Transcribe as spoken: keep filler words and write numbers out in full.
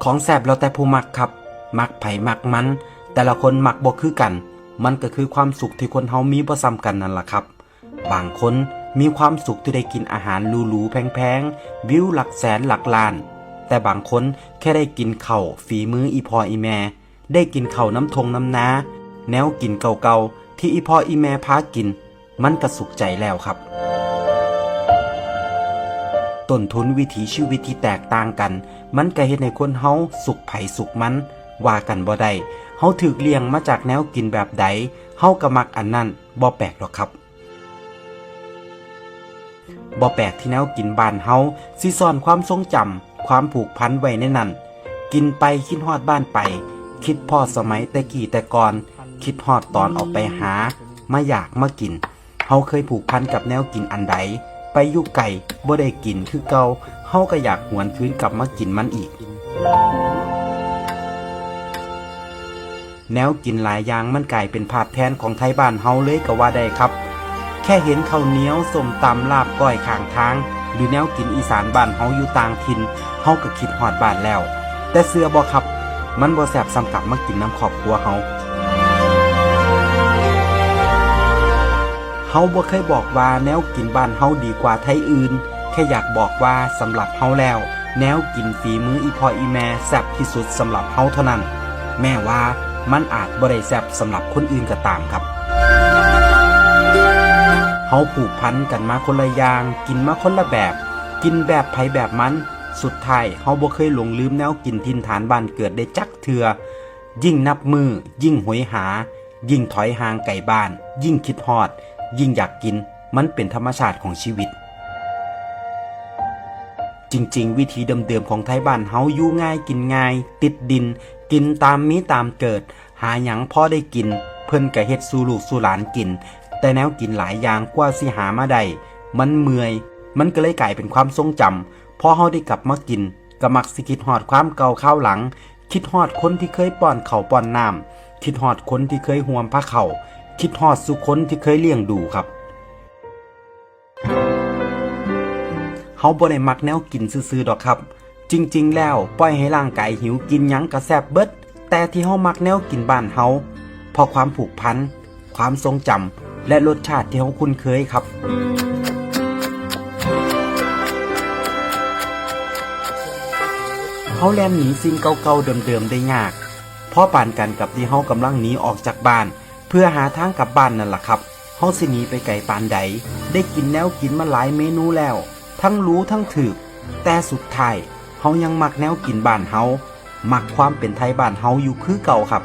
ของแซ่บแล้วแต่ผู้มักครับ มักไผมักมัน แต่ละคนมักบ่คือกัน มันก็คือความสุขที่คนเฮามีบ่ส่ำกันนั่นล่ะครับ บางคนมีความสุขที่ได้กินอาหารหรูๆแพงๆ วิวหลักแสนหลักล้าน แต่บางคนแค่ได้กินข้าวฝีมืออีพ่ออีแม่ ได้กินข้าวนำท่งนำนา แนวกินเก่าๆที่อีพ่ออีแม่พากิน มันก็สุขใจแล้วครับ ต้นทุนวิถีชีวิตที่แตกต่างกัน มันก็เฮ็ดให้คนเฮาสุขไผสุขมัน ว่ากันบ่ได้ เฮาถูกเลี้ยงมาจากแนวกินแบบใด เฮาก็มักอันนั้น บ่แปลกดอกครับ บ่แปลกที่แนวกินบ้านเฮาสิซ่อนความทรงจำ ความผูกพันไว้ในนั้น กินไปคิดฮอดบ้านไป คิดพ้อสมัยแต่กี้แต่ก่อน คิดฮอดตอนออกไปหา มาอยากมากิน เฮาเคยผูกพันกับแนวกินอันใด ไปอยู่ไกลบ่ได้กินคือเก่า เฮาก็อยากหวนคืนกลับมากินมันอีก แนวกินหลายอย่างมันกลายเป็นภาพแทนของไทบ้านเฮาเลยก็ว่าได้ครับ แค่เห็นข้าวเหนียว ส้มตำ ลาบก้อยข้างทาง หรือแนวกินอีสานบ้านเฮาอยู่ต่างถิ่น เฮาก็คิดฮอดบ้านแล้ว แต่เชื่อบ่ครับ มันบ่แซ่บส่ำกลับมากินนำครอบครัวเฮา เฮาบ่เคยบอกว่าแนวกินบ้านเฮาดีกว่าไทอื่น แค่อยากบอกว่าสำหรับเฮาแล้ว แนวกินฝีมืออีพ่ออีแม่แซ่บที่สุดสำหรับเฮาเท่านั้น แม้ว่ามันอาจบ่ได้แซ่บสำหรับคนอื่นก็ตามครับ เฮาผูกพันกันมาคนละอย่าง กินมาคนละแบบ กินแบบไผแบบมัน สุดท้ายเฮาบ่เคยหลงลืมแนวกินถิ่นฐานบ้านเกิดได้จักเทื่อ ยิ่งนับมื้อ ยิ่งโหยหา ยิ่งถอยห่างไกลบ้าน ยิ่งคิดฮอด ยิ่งอยากกิน มันเป็นธรรมชาติของชีวิต จริงๆ วิถีเดิมๆของไทบ้านเฮาอยู่ง่ายกินง่าย ติดดิน กินตามมีตามเกิด หาหยังพอได้กิน เพิ่นก็เฮ็ดสู่ลูกสู่หลานกิน แต่แนวกินหลายอย่างกว่าสิหามาได้ มันเมื่อย มันก็เลยกลายเป็นความทรงจำ พอเฮาได้กลับมากิน ก็มักสิคิดฮอดความเก่าคราวหลัง คิดฮอดคนที่เคยป้อนข้าวป้อนน้ำ คิดฮอดคนที่เคยห่วมพาเข้า คิดฮอดสู่คนที่เคยเลี้ยงดูครับ เฮาบ่ได้มักแนวกินซื่อๆดอกครับ จริงๆแล้วปล่อยให้ร่างกายหิวกินหยังก็แซ่บเบิด แต่ที่เฮามักแนวกินบ้านเฮา เพราะความผูกพัน ความทรงจำ และรสชาติที่เฮาคุ้นเคยครับ เฮาแล่นหนีสิ่งเก่าๆเดิมๆได้ยาก พอปานกันกับที่เฮากำลังหนีออกจากบ้าน เพื่อหาทางกลับบ้านนั่นล่ะครับ เฮาสิหนีไปไกลปานใด ได้กินแนวกินมาหลายเมนูแล้ว ทั้งหรูทั้งถูก แต่สุดท้าย เฮายังมักแนวกินบ้านเฮา มักความเป็นไทบ้านเฮาอยู่คือเก่าครับ